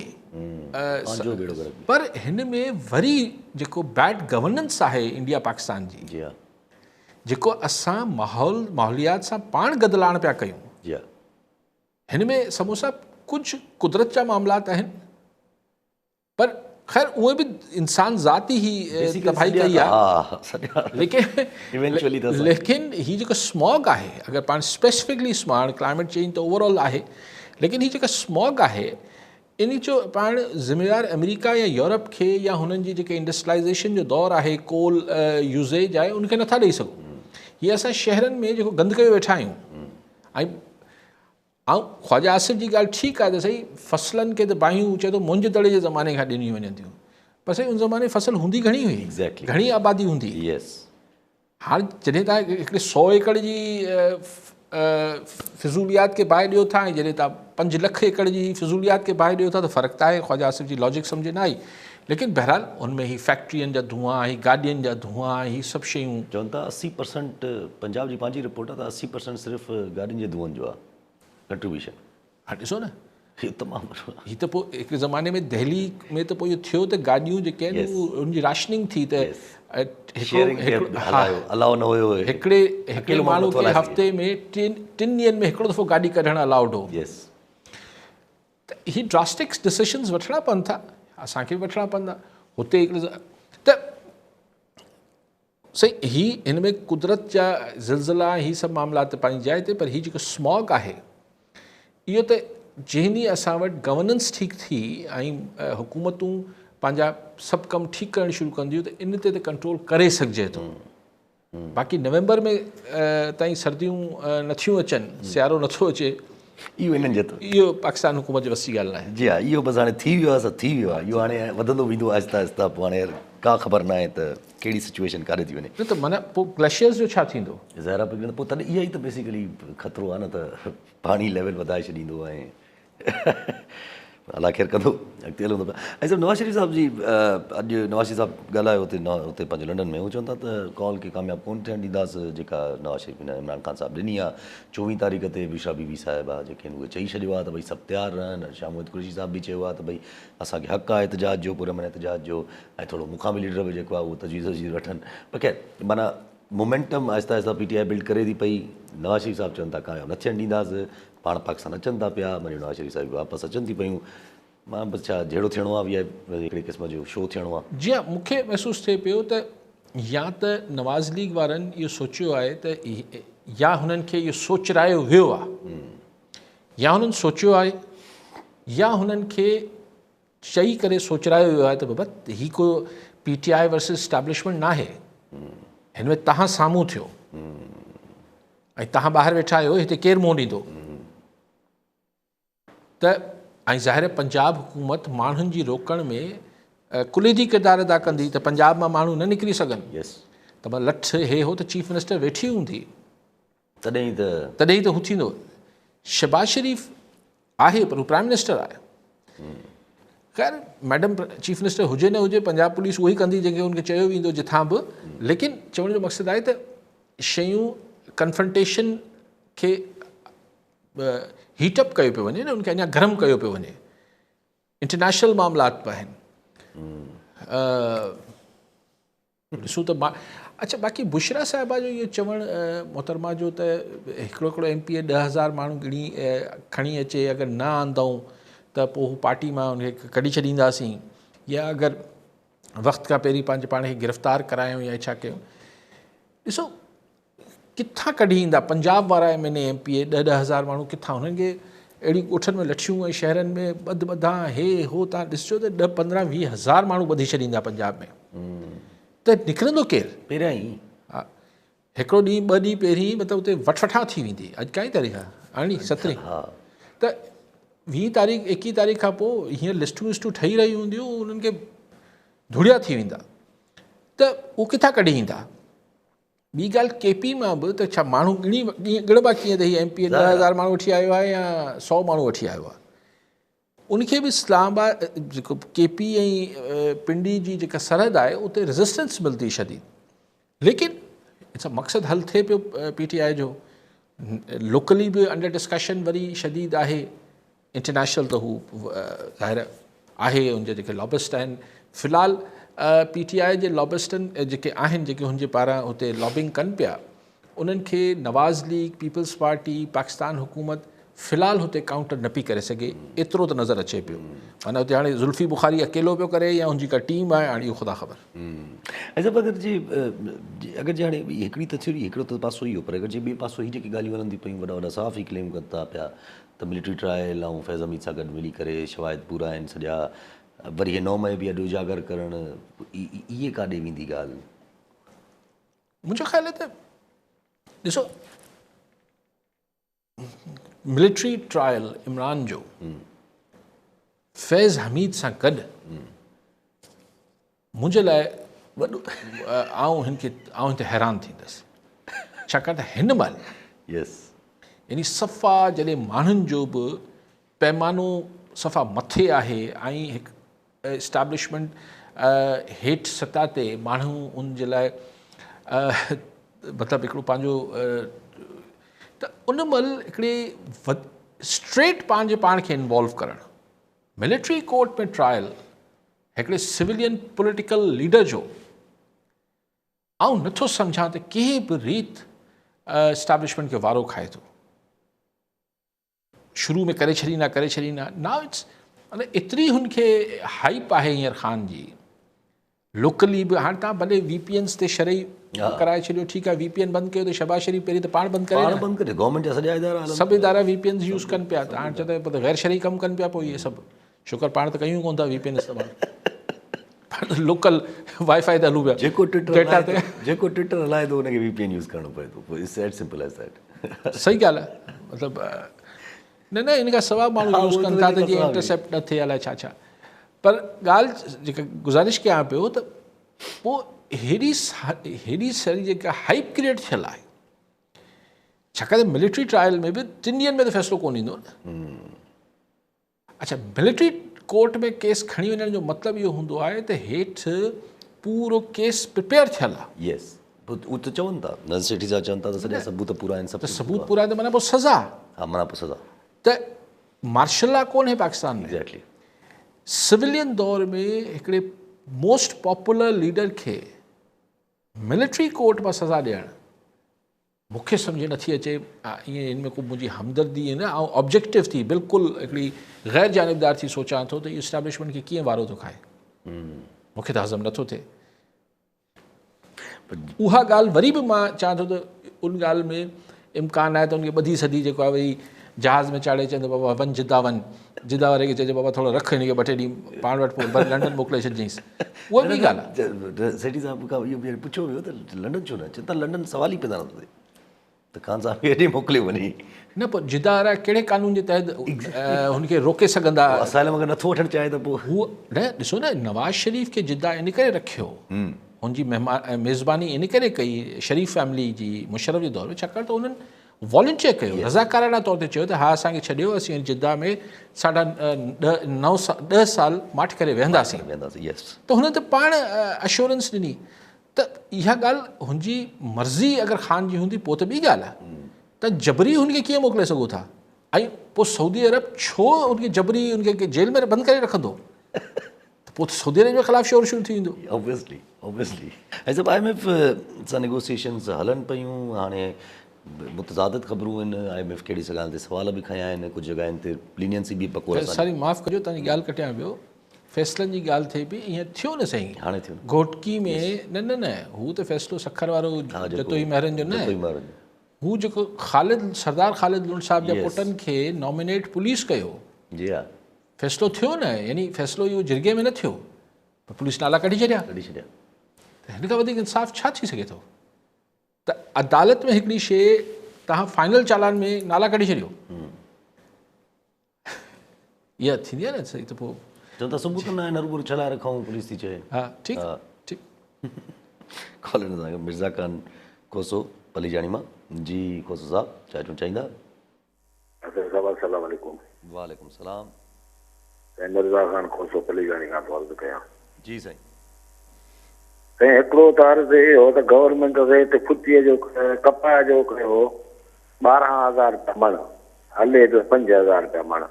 پر هن ۾ وري جيڪو بيڊ گورننس آهي انڊيا پاڪستان جي جيڪو اسان ماحول ماحوليات سان پاڻ گدلاڻ پيا ڪيون هن ۾ سمو صاحب ڪجهه قدرت جا معاملات آهن پر خير اونئن به انسان ذات ئي هي تباهي ڪئي آهي ليڪن ليڪن هي جيڪو سماگ آهي اگر پاڻ اسپيسفڪلي سماگ ڪلائميٽ چينج ته اوور آل آهي ليڪن هي جيڪا سماگ آهي ان جو پاڻ ذميوار آمريڪا يا يورپ کي يا هنن جي جيڪي انڊسٽريلائيزيشن جو دور آهي ڪول يوزيج آهي ان کي نٿا ڏئي سگهون هي اسان شهرن ۾ جيڪو گند ڪيو ويٺا آهيون ۽ آئون خواجه آصف جي ڳالهه ٺيڪ آهي ته سائين فصلن کي ته باهيون چئي ٿو موهن جي دڙي جي زماني کان ڏنيون وڃن ٿيون پر سائين ان زماني فصل هوندي گهڻي هئي Exactly. گهڻي آبادي هوندي Yes. هاڻ جڏهن تان هڪڙي 100 ايڪڙ جي فضوليات کي باهه ڏيو ٿا ۽ جڏهن تان 5 لک ايڪڙ جي فضوليات کي باهه ڏيو ٿا ته فرق ته آهي خواجه آصف جي لاجڪ سمجهه نه آئي ليڪن بهرحال ان ۾ هي فيڪٽرين جا ڌوئا هي گاڏين جا ڌوئا هي سڀ شيون. چون ٿا 80% پنجاب جي پنهنجي رپورٽ آهي ته 80% صرف گاڏين جي ڌوئن جو آهي ڪنٽريبيوشن. ها ڏسو نه هي تمام وڏو آهي. هي ته پوء هڪ زماني ۾ دهلي ۾ ته پوء اهو ٿيو ته گاڏيون جيڪي آهن اهو ان جي راشننگ ٿي ته الاؤ نه هيو هڪڙي هڪڙي ماڻهو کي هفتي ۾ ٽن ڏينهن ۾ هڪڙو دفعو گاڏي ڪڍڻ الاؤڊ هو. يس. ته هي ڊراسٽڪ ڊسيشنز وٺڻا پون ٿا اسان کي به وٺڻا پوندا هتي هڪڙي ته سائين هي هن ۾ قدرت جا زلزلا هي سڀ معاملا ته پنهنجي جاء تي پر هي جيڪو سماگ آهي اهو ته جنهن ڏينهن اسان وٽ گورننس ٺيڪ ٿي ۽ حڪومتون پنهنجا سڀ ڪم ٺيڪ ڪرڻ شروع ڪنديون ته ان تي ته ڪنٽرول ڪري سگهجي ٿو باقي نومبر ۾ تائين سرديون نٿيون اچن سيارو نٿو اچي. اهو انهن جي اهو پاڪستان حڪومت جي وس جي ڳالهه ناهي. جي ها اهو بس هاڻي ٿي ويو آهي سو ٿي ويو آهي اهو هاڻي وڌندو ويندو آهستي آهستي پوء هاڻي ڪا خبر ناهي ته ڪهڙي سچويشن ڪاڏي ٿي وڃي. نه ته معنيٰ پوء گليشيئرز جو ڇا ٿيندو؟ ظاهر آهي پوء تڏهن اها ئي ته بيسيڪلي خطرو آهي نه ته پاڻي ليول وڌائي ڇڏيندو ۽ الله خير ڪندو اڳتي هلون ٿا پيا ۽ صاحب نواز شريف صاحب جي اڄ نواز شريف صاحب ڳالهايو اتي اتي پنهنجو لنڊن ۾ هو چون ٿا ته ڪال کي ڪامياب ڪون ٿيڻ ڏينداس جيڪا نواز شريف هن عمران خان صاحب ڏني آ 24 تاريخ تي بشرا بي بي صاحبه جيڪي آهن اهي چئي ڇڏيو آ ته ڀئي سڀ تيار رهن ۽ شاهه محمد قريشي صاحب به چيو آ ته ڀئي اسان کي حق آ احتجاج جو پر امن احتجاج جو ۽ ٿورو مقامي ليڊر به جيڪو آ اهو تجويز وجويز وٺن پر خير معنيٰ مومينٽم آهستي آهستي پي ٽي آء بلڊ ڪري ٿي پئي نواز شريف صاحب چون ٿا ڪامياب نه ٿيڻ ڏينداس پاڻ پاڪستان اچن ٿا پيا، مريم نواز شريف صاحب به واپس اچن ٿي پيون، مان بس ڇا جهيڙو ٿيڻو آهي يا هڪڙي قسم جو شو ٿيڻو آهي. جي ها مون کي محسوس ٿئي پيو ته يا ته نواز ليگ وارن اهو سوچيو آهي ته يا هنن کي اهو سوچرايو ويو آهي يا هنن سوچيو آهي يا هنن کي چئي ڪري سوچرايو ويو آهي ته بابا هي ڪو P T I versus establishment ناهي، هن ۾ توهان سامهون ٿيو ۽ توهان ٻاهر ويٺا آهيو، هتي ڪير منهن ڏيندو؟ ته ۽ ظاهر پنجاب حڪومت ماڻهن جي روڪڻ ۾ ڪليدي ڪردار ادا ڪندي ته پنجاب مان ماڻهو نه نڪري سگهن. ته مان لٺ هي هو ته چيف منسٽر ويٺي هوندي تڏهن ئي ته هو ٿيندو. شهباز شريف آهي پر هو پرائم منسٽر آهي. خير ميڊم چيف منسٽر هجي نه هجي پنجاب پوليس اهو ئي ڪندي جيڪي ان کي چيو ويندو جتان به، ليڪن چوڻ جو مقصد آهي ته شيون ڪنفرنٽيشن کي هيٽ اپ ڪيو پيو وڃي نه، ان کي اڃا گرم ڪيو پيو وڃي. انٽرنيشنل معاملات به آهن، ڏسون ته. اڇا باقي بشرا صاحبه جو اهو چوڻ محترمه جو ته هڪڙو هڪڙو ايم پي اي 10,000 ماڻهو ڳڻي کڻي اچي، اگر نه آندائون ته پوء هو پارٽي مان ان کي ڪڍي ڇڏينداسين، يا اگر وقت کان پهرين پنهنجي پاڻ کي گرفتار ڪرايون يا ڇا ڪيون. ڏسو ڪٿان ڪڍي ايندا پنجاب وارا M N A M P A 10,000 ماڻهو ڪٿان؟ هنن کي اهڙي ڳوٺن ۾ لٺيون ۽ شهرن ۾ ٻڌ ٻڌان هي هو، تان ڏسجو ته 10 15 20 هزار ماڻهو ٻڌي ڇڏيندا پنجاب ۾، ته نڪرندو ڪير؟ پهريان ئي هڪڙو ڏينهن ٻه ڏينهن پهرين مطلب اتي وٺ وٺان ٿي ويندي. اڄ ڪائي تاريخ آهي؟ 18 17، ته 20 تاريخ 21 تاريخ کان پوء هينئر لسٽون وسٽون ٺهي رهيون هونديون، انهن کي ڌوڙيا ٿي ويندا، ته اهو ڪٿان ڪڍي ايندا؟ ٻي ڳالهه ڪي پي مان به ته ڇا ماڻهو ڳڻي ڳڻبا ڪيئن ته هي ايم پي اي 10,000 ماڻهو وٺي آيو آهي يا 100 ماڻهو وٺي آيو آهي؟ ان کي به اسلام آباد جيڪو ڪي پي ۽ پنڊي جي جيڪا سرحد آهي اتي ريزسٽنس ملندي شديد، ليڪن ان سان مقصد حل ٿئي پيو پي ٽي آء جو. لوڪلي به انڊر ڊسڪشن وري شديد آهي، انٽرنيشنل ته هو ظاهر آهي ان جا جيڪي لابسٽ آهن، في الحال پي ٽي آء جي لابسٽن جيڪي آهن، جيڪي هن جي پاران هتي لابنگ ڪن پيا، انهن کي Nawaz league, peoples party, Pakistan حڪومت في الحال هتي ڪائونٽر نه پئي ڪري سگهي، ايترو ته نظر اچي پيو. معنيٰ هتي هاڻي زلفي بخاري اڪيلو پيو ڪري يا هن جي ڪا ٽيم آهي، هاڻي اهو خدا خبر. ۽ صاحب اگر جي اگر جي هاڻي هڪڙي ته ٿيوري هڪڙو ته پاسو اهو، پر اگر جي ٻئي پاسو هي جيڪي ڳالهيون هلن ٿيون پيون، وڏا وڏا صحافي ڪليم ڪن ٿا پيا ته ملٽري ٽرائل ۽ فيض حميد سان گڏ ملي ڪري شواهد پورا آهن سڄا، وري هي 9 مئي به اڄ اجاگر ڪرڻ، اهي ڪاڏي ويندي ڳالهه؟ منهنجو خيال آهي ته ڏسو ملٽري ٽرائل عمران جو فيض حميد سان گڏ منهنجي لاء وڏو، آئون هن کي آئون هن تي حيران ٿيندس، ڇاڪاڻ ته هن مهل يس يعني صفا جڏهن ماڻهن جو به پيمانو صفا مٿي آهي ۽ هڪ اسٽيبلشمينٽ هيٺ سطح تي ماڻهو ان جي لاء مطلب هڪڙو پنهنجو، ته ان مهل هڪڙي اسٽريٽ پنهنجي پاڻ کي انوالو ڪرڻ ملٽري ڪورٽ ۾ ٽرائل هڪڙي سويلين پوليٽيڪل ليڊر جو، آئون نٿو سمجهان ته ڪنهن به ريت اسٽيبلشمينٽ کي وارو کائي ٿو. شروع ۾ ڪري ڇڏيندا ڪري ڇڏيندا، ناو اٽس مطلب ايتري هن کي هائپ آهي هينئر خان جي لوڪلي به. هاڻي تان ڀلي وي پي اينس تي شرعي ڪرائي ڇڏيو، ٺيڪ آهي، وي پي اين بند ڪيو ته شهباز شريف پهرين ته پاڻ بند ڪري، پاڻ بند ڪري، گورنمينٽ جا سڄا ادارا هلن، سڀ ادارا وي پي اينس يوز ڪن پيا، ته هاڻي چوندا ته غير شرعي ڪم ڪن پيا، پوء اهي سڀ شڪر پاڻ ته ڪيون ڪونه ٿا وي پي اين استعمال، پاڻ ته لوڪل وائي فائي تي هلون پيا. جيڪو ٽوئٽر هلائي ٿو، جيڪو ٽوئٽر هلائي ٿو ان کي وي پي اين يوز ڪرڻو پئي ٿو، پوء it's as simple as that. صحيح ڳالهه آهي، مطلب نه نه ان کان سواء ماڻهو يوز ڪن ٿا ته جيئن انٽرسيپٽ نه ٿئي الائي ڇا ڇا، پر ڳالهه جيڪا گذارش ڪيان پيو ته پوء هيڏي هيڏي ساري جيڪا هائپ ڪريئيٽ ٿيل آهي، ڇاڪاڻ ته ملٽري ٽرائل ۾ به 3 ڏينهن ۾ ته فيصلو ڪونه ايندو نه. اڇا ملٽري ڪورٽ ۾ ڪيس کڻي وڃڻ جو مطلب اهو هوندو آهي ته هيٺ پورو ڪيس پريپيئر ٿيل آهي. يس هو ته چون ٿا، نظر سيٺي صاحب چون ٿا ته سڄا ثبوت پورا آهن، سڀ ته ثبوت پورا آهن ته معنيٰ پوء سزا. ها معنيٰ پوء سزا. ته مارشل لا ڪونهي پاڪستان ۾. ايگزيڪٽلي. سولين دور ۾ هڪڙي موسٽ پاپولر ليڊر کي ملٽري ڪورٽ مان سزا ڏيڻ مون کي سمجهه نٿي اچي. ائين هن ۾ ڪو منهنجي همدردي نه، آئون آبجيڪٽو ٿي بلڪل هڪڙي غير جانبدار ٿي سوچان ٿو ته اهو اسٽيبلشمينٽ کي ڪيئن وارو ٿو کائي، مون کي ته هضم نٿو ٿئي. اها ڳالهه وري به مان چوان ٿو ته ان ڳالهه ۾ امڪان آهي ته ان کي ٻڌي سڌي جيڪو آهي وري جهاز ۾ چاڙهي چوندو بابا وڃ جدا وڃ، جدا واري کي چئجي بابا ٿورو رک هن کي ٻه ٽي ڏينهن پاڻ وٽ پوء وري لنڊن موڪلي ڇڏجئينس. اها ٻي ڳالهه آهي. سيٺي صاحب کان اهو به پڇيو ويو ته لنڊن ڇو نه؟ چون ٿا لنڊن سوال ئي پيدا نٿو ٿئي ته خان صاحب کي هيڏي موڪليو وڃي. نه پوء جدا وارا ڪهڙي قانون جي تحت هن کي روڪي سگهندا؟ اسائلم اگر نٿو وٺڻ چاهي ته پوء. هو نه ڏسو نه نواز شريف کي جدا ان ڪري رکيو هن جي ميزباني ان ڪري ڪئي شريف فيملي جي مشرف جي دور ۾ ڇاڪاڻ ته انهن والنٽيئر ڪيو رضاڪاراڻا طور تي چيو ته ها اسان کي ڇڏيو اسين جده ۾ ساڍا ڏهه نو ڏهه سال ماٺ ڪري ويهنداسين ته هن ته پاڻ اشورنس ڏني ته اها ڳالهه هن جي مرضي اگر خان جي هوندي پوء ته ٻي ڳالهه آهي ته جبري هن کي ڪيئن موڪلي سگهو ٿا ۽ پوء سعودي عرب ڇو هن کي جبري هن کي جيل ۾ بند ڪري رکندو ته پوء ته سعودي عرب جي خلاف شور شروع ٿي ويندو. اوبويسلي اوبويسلي ۽ سڀ I M F سان نيگوسيئيشنز هلن پيون هاڻي متضادد خبرون آهن I M F ڪهڙي ڳالهه تي سوال به کنيا آهن ڪجهه جڳهين تي لينينسي به بقول اسان ساري معاف ڪجو توهان جي ڳالهه ڪٽيان پيو فيصلن جي ڳالهه ٿئي پئي ائين ٿيو نه سائين هاڻي ٿيو گهوٽڪي ۾ نه نه نه هو ته فيصلو سکر وارو جتوئي مهرن جو نه هو جيڪو خالد سردار خالد لنڊ صاحب جا پٽن کي نامينيٽ پوليس ڪيو جي ها فيصلو ٿيو نه يعني فيصلو اهو جرڳي ۾ نه ٿيو پر پوليس نالا ڪڍي ڇڏيا ڪڍي ڇڏيا ته هن کان وڌيڪ انصاف ڇا ٿي سگهي ٿو ته عدالت ۾ هڪڙي شي تهان فائنل چالان ۾ نالا ڪڍي ڇڏيو اها ٿيندي آهي نه صحيح ته پوء چون ٿا ثبوت نه آهن هروڀرو ڇا لاء رکون پوليس ٿي چئي ها ٺيڪ ٺيڪ ڪالر سان مرزا خان کوسو پليجاڻي مان جي کوسو صاحب ڇا چوڻ چاهيندا حسن صاحب السلام عليڪم. وعليڪم السلام. سائين مرزا خان کوسو پليجاڻي کان ٿو عرض ڪيان. جي سائين. سائين هڪڙو ته عرض اهو ته گورنمينٽ ريٽ ڦٽيء جو ڪپاهه جو ڪيو 12 هزار رپيا مڻ هلي پيو 5000 رپيا مڻ.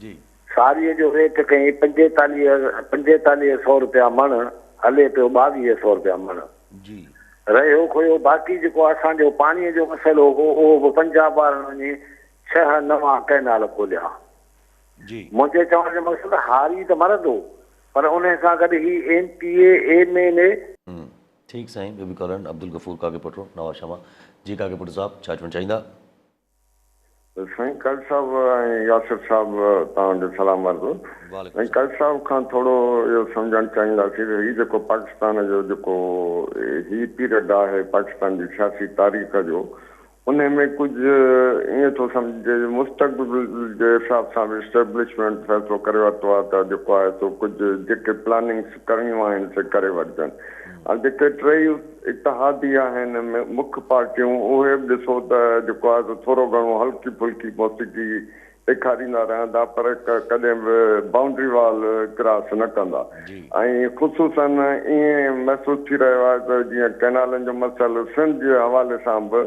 جي. ساريء جو ريٽ ڪئين 45 سو رپيا مڻ هلي پيو 22 سو رپيا مڻ. جي. رهيو کهيو باقي جيڪو اسان جو پاڻيء جو مسئلو هو اهو به پنجاب وارن وڃي ڇهه نوان ڪئنال کوليا. جي. منهنجي چوڻ جو مقصد هاري ته مرندو پر انهي سان گڏ هي M P A, M N A, ٺيڪ سائين ٻيو به ڪالر آهن عبدالغفور ڪاڪيپوٽو نوابشاهه مان جي ڪاڪيپوٽو صاحب ڇا چوڻ چاهيندا. سائين قاضي صاحب ۽ ياسر صاحب توهان کي سلام عرض. وعليڪم سائين السلام. قاضي صاحب کان ٿورو اهو سمجهڻ چاهينداسين ته هي جيڪو پاڪستان جو جيڪو هي پيريڊ آهي پاڪستان جي سياسي تاريخ جو انهي ۾ ڪجهه ائين ٿو سمجهجي جو مستقبل جي حساب سان به اسٽيبلشمينٽ فيصلو ڪري ورتو آهي ته جيڪو آهي سو ڪجهه جيڪي پلاننگس ڪرڻيون آهن سي ڪري وٺجن. هاڻ جيڪي ٽيئي اتحادي آهن مک پارٽيون اهي به ڏسو ته جيڪو آهي سو ٿورو گهڻو هلڪي ڦلڪي موسيقي ڏيکاريندا رهندا پر ڪڏهن به بائونڊري وال ڪراس نه ڪندا ۽ خصوصن ائين محسوس ٿي رهيو آهي ته جيئن ڪئنالن جو مسئلو سنڌ جي حوالي سان به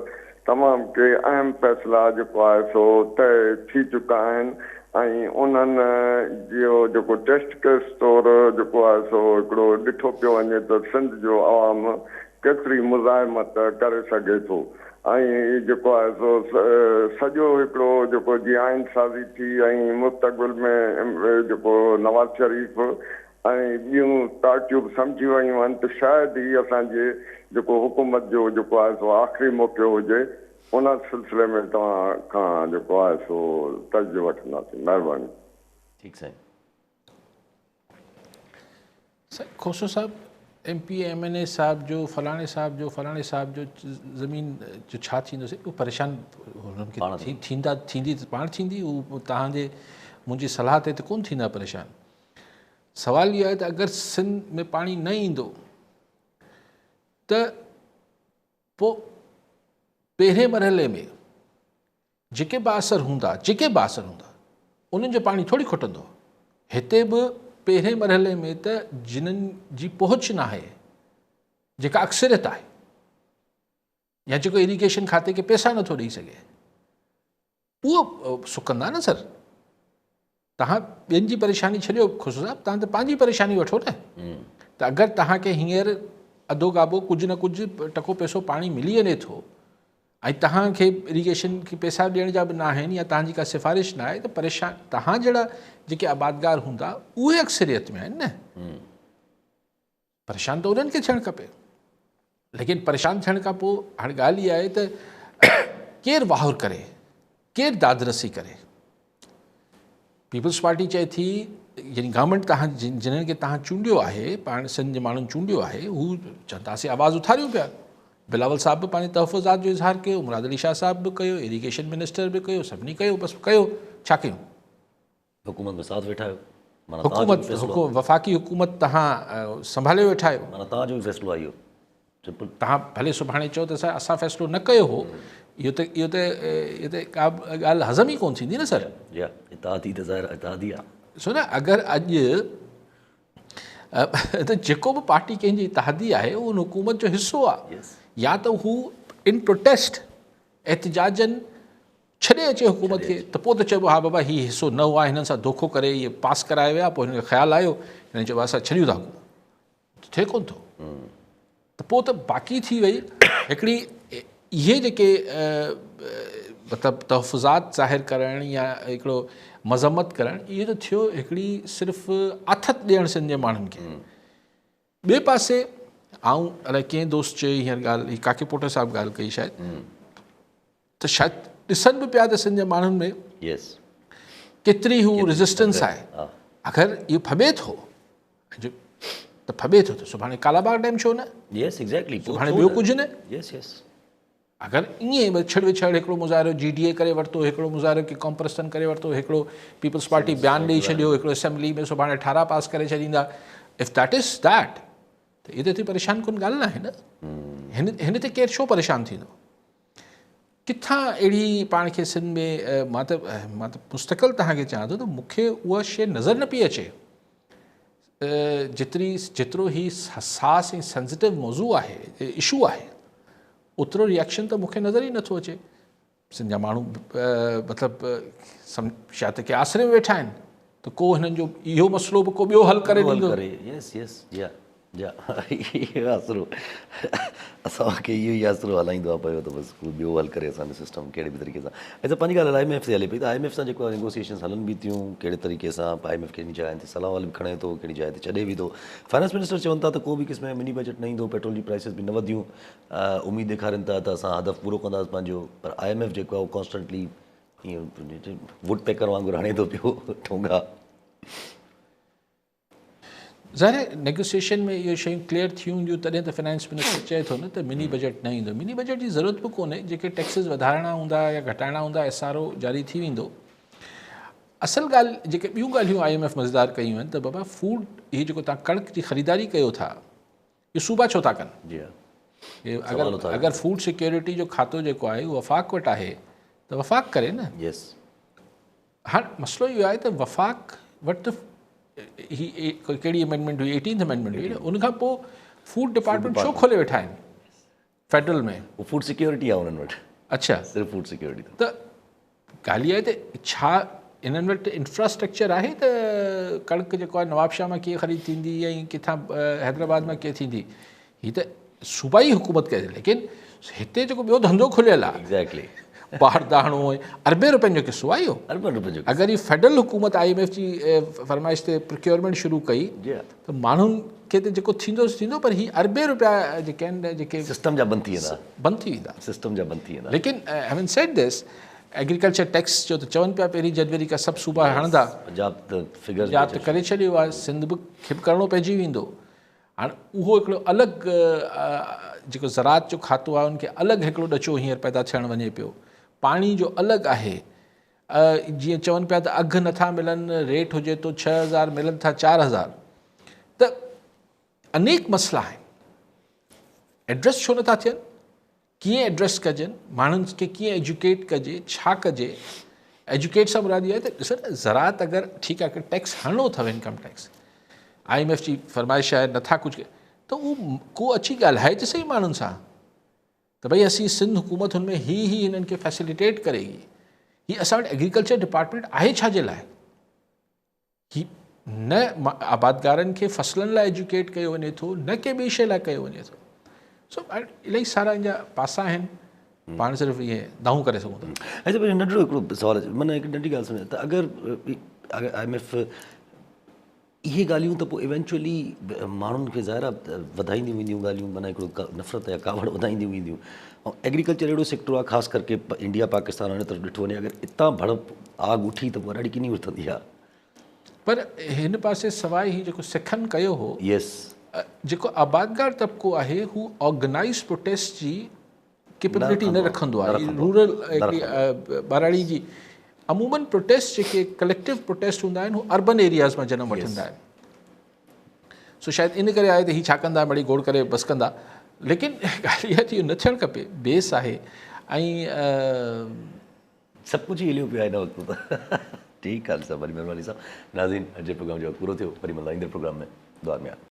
تمام ڪي اهم فيصلا جيڪو آهي سو طئي ٿي چڪا آهن ۽ انهن جو جيڪو ٽيسٽ ڪيس طور جيڪو آهي سو هڪڙو ڏٺو پيو وڃي ته سنڌ جو عوام ڪيتري مزاحمت ڪري سگهي ٿو ۽ جيڪو آهي سو سڄو هڪڙو جيڪو جيئن آئين سازي ٿي ۽ مستقبل ۾ جيڪو نواز شريف ۽ ٻيون پارٽيون به سمجهي ويون آهن ته شايد هي اسان جي جيڪو حڪومت جو جيڪو آهي سو آخري موقعو هجي ان سلسلي ۾ توهان کان جيڪو آهي سو تجزيو وٺنداسين مهرباني. ٺيڪ سائين. سائين کوسو صاحب M P A M N A صاحب جو فلاڻي صاحب جو فلاڻي صاحب جو زمين جو ڇا ٿيندو سائين اهو پريشان هنن کي ٿيندا ٿيندي ته پاڻ ٿيندي هو توهان جي منهنجي صلاح تي ته ڪونه ٿيندا پريشان سوال اهو آهي ته اگر سنڌ ۾ پاڻي نه ايندو ته پوء پهرين مرحلي ۾ جيڪي بااثر هوندا جيڪي بااثر هوندا انهن جو پاڻي ٿوري کٽندو. هتي به پهرين مرحلي ۾ ته جنن جي پهچ ناهي جيڪا اڪثريت آهي يا جيڪو ايريگيشن کاتي کي پيسا نٿو ڏئي سگهي اهو سڪندا نه سر. توهان ٻين جي پريشاني ڇڏيو خوشو صاحب توهان ته پنهنجي پريشاني وٺو نه ته اگر توهان کي هينئر اڌو گابو ڪجهه نه ڪجهه ٽڪو پئسو پاڻي ملي وڃي ٿو ۽ توهان کي اريگيشن کي پئسا ڏيڻ جا به نه آهن يا توهان جي ڪا سفارش نه آهي ته پريشان توهان جهڙا جيڪي آبادگار هوندا اهي اڪثريت ۾ آهن نه پريشان ته انهن کي ٿيڻ کپي ليڪن پريشان ٿيڻ کان پوء هاڻي ڳالهه اها آهي ته ڪير واهر ڪري. केरु दादरसी करे? पीपल्स पार्टी चए थी, यानी गवर्नमेंट तव्हां जिन्हनि खे तव्हां चूंडियो आहे, पाण सिंध जे माण्हुनि चूंडियो आहे, हू चवनि था असीं आवाज़ उथारियूं पिया। बिलावल साहिबु बि पंहिंजे तहफ़ुज़ात जो इज़हार कयो, मुराद अली शाह साहिबु बि कयो, इरीगेशन मिनिस्टर बि कयो, सभिनी कयो, बसि कयो, छा कयूं? हुकूमत में साथ वेठा आहियो, हुकूमत वफ़ाक़ी हुकूमत तव्हां संभाले वेठा आहियो, माना तव्हांजो बि फ़ैसिलो आहे इहो। तव्हां भले सुभाणे चओ त असां फ़ैसिलो न कयो हो, इहो त इहो त इहो त का ॻाल्हि हज़म ई कोन थींदी न सर। सो न अगरि अॼु त जेको बि पार्टी कंहिंजी इतिहादी आहे उहो उन हुकूमत जो हिसो आहे, या त हू इन प्रोटेस्ट एहतजाजन छॾे अचे हुकूमत खे, त पोइ त चइबो हा बाबा हीउ हिसो न हुआ, हिननि सां धोखो करे इहे पास कराए विया, पोइ हिननि खे ख़्यालु आयो, हिननि चयो असां छॾियूं था हुकूमत, थिए कोन थो। त पोइ त बाक़ी थी वई हिकिड़ी इहे जेके मतिलबु तहफ़ुज़ात ज़ाहिर करणु या हिकिड़ो मज़म्मत करणु, इहो त थियो हिकिड़ी सिर्फ़ु आथत ॾियणु सिंध जे माण्हुनि खे। ॿिए पासे आउं अलाए कंहिं दोस्त चई हींअर ॻाल्हि, हीअ काके पोटे साहिबु ॻाल्हि कई शायदि, त शायदि ॾिसनि बि पिया त सिंध जे माण्हुनि में केतिरी हू रेज़िस्टेंस आहे। अगरि इहो फॿे थो त फॿे थो, त सुभाणे कालाबाग डैम छो न? यस एग्ज़ैक्टली, सुभाणे ॿियो कुझु न। यस यस, अगरि ईअं छड़ विछड़ हिकिड़ो मुज़ाहिरो जी डी ए करे वरितो, हिकिड़ो मुज़ाहिरो की कॉम्प्रसन करे वरितो, हिकिड़ो पीपल्स पार्टी बयान ॾेई छॾियो, हिकिड़ो असेंबली में सुभाणे ठारा पास करे छॾींदा, if that is that, त इहो त एतिरी परेशान कुन ॻाल्हि न आहे न। हिन ते केरु छो परेशान थींदो? किथां अहिड़ी पाण खे सिंध में, मां त मुस्तक़िल तव्हांखे चवां थो त मूंखे उहा शइ नज़र न पई अचे जेतिरी जेतिरो ही हसास ऐं सेंसिटिव मौज़ू आहे, इशू आहे, ओतिरो रिएक्शन त मूंखे नज़र ई नथो अचे। सिंध जा माण्हू मतिलबु शायदि त के आसरे में वेठा आहिनि त को हिननि जो इहो मसइलो बि को ॿियो हल करे ॾींदो। यस यस, या या, इहो आसरो असांखे इहो ई आसरो हलाईंदो आहे पियो त बसि को ॿियो हल करे असांजो सिस्टम कहिड़े बि तरीक़े सां। ऐं पंहिंजी ॻाल्हि I am F ते हले पई, त I am F सां जेको आहे नेगोशिएशन्स हलनि बि थियूं, कहिड़े तरीक़े सां I am F कहिड़ी जाइ ते सलाह बि खणे थो, कहिड़ी जाइ ते छॾे बि थो। फाइनेंस मिनिस्टर चवनि था त को बि क़िस्म जो मिनी बजट न ईंदो, पेट्रोल जी प्राइसिस बि न वधियूं, उमेद ॾेखारनि था त असां हदफ़ पूरो कंदासीं पंहिंजो, पर I am F जेको आहे उहो कॉन्स्टेंटली ईअं वुड पैकर वांगुरु हणे थो पियो ठोंगा। ज़ाहिर आहे नेगोशिएशन में इहे शयूं क्लियर थियूं हूंदियूं तॾहिं त फाइनेंस मिनिस्टर चए थो न त मिनी बजट न ईंदो। मिनी बजट जी ज़रूरत बि कोन्हे, जेके टैक्सिस वधाइणा हूंदा या घटाइणा हूंदा एस आर ओ जारी थी वेंदो। असल ॻाल्हि जेके ॿियूं ॻाल्हियूं I am F मज़ेदार कयूं आहिनि त बाबा फूड हीअ जेको तव्हां कणिक जी ख़रीदारी कयो था, इहो सूबा छो था कनि? जी अगरि अगरि फूड सिक्योरिटी जो खातो जेको आहे उहो वफ़ाक़ वटि आहे त वफ़ाक़ करे न। यस, हाणे मसइलो इहो आहे त वफ़ाक़ वटि ही कहिड़ी अमेंडमेंट हुई, 18th amendment हुई, उन खां पोइ फूड डिपार्टमेंट छो खोले वेठा आहिनि फेडरल में? उहो फूड सिक्योरिटी आहे उन्हनि वटि। अच्छा, सिर्फ़ु फूड सिक्योरिटी। त ॻाल्हि इहा आहे त छा हिननि वटि इंफ्रास्ट्रक्चर आहे त कणिक जेको आहे नवाबशाह मां कीअं ख़रीद थींदी ऐं किथां हैदराबाद मां कीअं थींदी, हीअ त सूबाई हुकूमत करे, लेकिन हिते जेको ॿियो धंधो खुलियल आहे। एग्ज़ैक्टली, बारदाणो अरबे रुपयनि जो किसो आहे इहो, अरबनि रुपयनि जो। अगरि हीअ फेडरल हुकूमत I am F जी फरमाइश ते प्रोक्योरमेंट शुरू कई त माण्हुनि खे त जेको थींदो थींदो, पर हीअ अरबे रुपया जेके आहिनि जेके सिस्टम जा बंदि थी वेंदा, बंदि थी वेंदा, सिस्टम जा बंदि थी वेंदा। लेकिन having said this, agriculture tax जो त चवनि पिया पहिरीं जनवरी खां सभु सूबा हणंदा, पंजाब त फिगर पंजाब त करे छॾियो आहे, सिंध बि खे बि करिणो पइजी वेंदो। हाणे उहो हिकिड़ो अलॻि जेको ज़राअत जो खातो आहे उनखे अलॻि हिकिड़ो ॾचो हींअर पैदा थियणु वञे पियो, पाणी जो अलॻि आहे, जीअं चवनि पिया त अघु नथा मिलनि, रेट हुजे थो 6000 मिलनि था 4000, त अनेक मसइला आहिनि, एड्रेस छो नथा थियनि, कीअं एड्रेस कजनि, माण्हुनि खे कीअं एजुकेट कजे, छा कजे। एजुकेट सां मुराद इहा आहे त ॾिसो न ज़राअत अगरि ठीकु आहे टैक्स हणणो अथव income tax, I M F जी फरमाइश आहे नथा कुझु, त उहो को अची ॻाल्हाए त सही माण्हुनि सां त भई असीं सिंध हुकूमत हुन में ही ही हिननि खे फैसिलिटेट करेगी। हीअ असां वटि एग्रीकल्चर डिपार्टमेंट आहे छाजे लाइ? ही न आबादगारनि खे फसलनि लाइ एजुकेट कयो वञे थो, न कंहिं ॿी शइ लाइ कयो वञे थो। सो इलाही सारा इन जा पासा आहिनि, पाण सिर्फ़ु इहे दाहूं करे सघूं था। अच्छा, पर नंढड़ो हिकिड़ो सवाल, माना हिकु नंढी ॻाल्हि सम्झ त अगरि अगरि I am F اهي ڳالهيون ته پوء ايونچوئلي ماڻهن کي ظاهر آهي وڌائينديون وينديون ڳالهيون معنيٰ هڪڙو نفرت يا ڪاوڙ وڌائينديون وينديون ۽ ايگريڪلچر اهڙو سيڪٽر آهي خاص ڪرڪي انڊيا پاڪستان ان طرف ڏٺو وڃي اگر اتان ڀڙپ آگ اٺي ته پوء ڏاڍي ڪني اٿندي آهي. پر هن پاسي سواء هي جيڪو سکن ڪيو هو يس. جيڪو آبادگار طبقو آهي هو آرگنائيز پروٽيسٽ جي ڪيپبلٽي نه رکندو آهي رورل هڪڙي ٻهراڙي جي عمومن پروٽيسٽ جيڪي ڪليڪٽو پروٽيسٽ هوندا آهن هو اربن ايرياز مان جنم وٺندا آهن سو شايد ان ڪري آهي ته هي ڇا ڪندا مڙئي گوڙ ڪري بس ڪندا ليڪن ڳالهه اها ٿي نه ٿيڻ کپي بيس آهي ۽ سڀ ڪجهه ئي هليو پيو آهي هن وقت ته ٺيڪ آهي صاحب وڏي مهرباني صاحب ناظرين اڄ جي پروگرام جو وقت پورو ٿيو وري ملندا ايندڙ پروگرام ۾ دعا ۾ ياد.